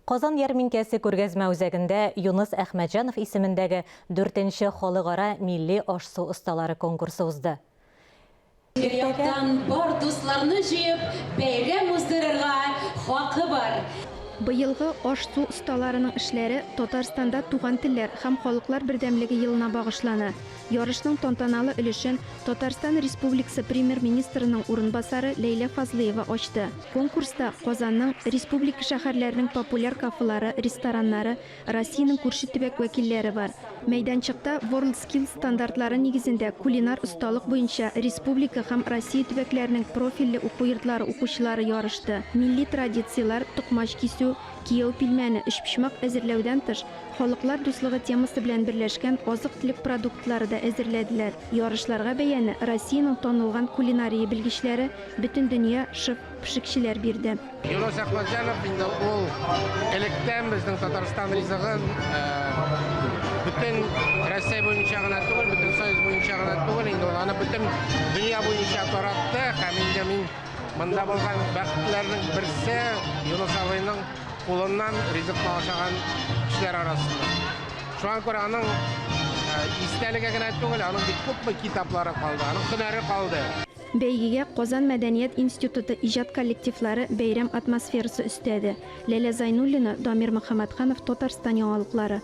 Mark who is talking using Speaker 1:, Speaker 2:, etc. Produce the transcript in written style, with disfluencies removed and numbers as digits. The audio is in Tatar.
Speaker 1: Казан ярминкәсе күргәзмә үзәгендә Юныс Әхмәтҗанов исемендәге дүртенче халыкара милли аш-су осталары конкурсы узды.
Speaker 2: Бер яктан, бар дусларны җыеп, бәйрәм уздырырга хакы бар.
Speaker 3: Быелгы аш-су осталарының эшләре Татарстанда Туган телләр һәм халыклар бердәмлеге елына багышлана. Ярышның тантаналы өлешен Татарстан Республикасы Премьер-министрының урынбасары Ләйлә Фазлыева ачты. Конкурста Казанның, республика шәһәрләренең популяр кафелары, рестораннары, Россиянең күрше төбәк вәкилләре бар. Мәйданчыкта WorldSkills стандартлары нигезендә кулинар осталык буенча республика һәм Россия төбәкләренең профильле уку йортлары укучылары ярышты. Милли традицияләр, токмач кисү, кияү пилмәне, өчпочмак әзерләүдән тыш, Халыклар дуслыгы темасы белән берләшкән азык-төлек продуктлары да әзерләделәр. Ярышларга бәяне Россиянең танылган кулинария белгечләре, бөтендөнья шеф-пешекчеләр бирде.
Speaker 4: Юныс Әхмәтҗанов инде ул электән безнең Татарстан ризыгын бөтен Рәсәй буенча гына түгел, бөтен Союз буенча гына түгел, инде ул аны бөтен дөнья буенча таратты һәм инде мин монда булган бәхетләрнең берсе Юныс абыйның кулыннан ризыкны ашаган кешеләр арасында. Шуңа күрә аның истәлеге генә түгел, аның бик күпме китаплары калды, аның һөнәре калды.
Speaker 3: Бәйгегә Казан мәдәният институты иҗат коллективлары бәйрәм атмосферасы өстәде. Ләлә Зайнуллина, Дамир Мөхәммәтханов, Татарстан яңалыклары.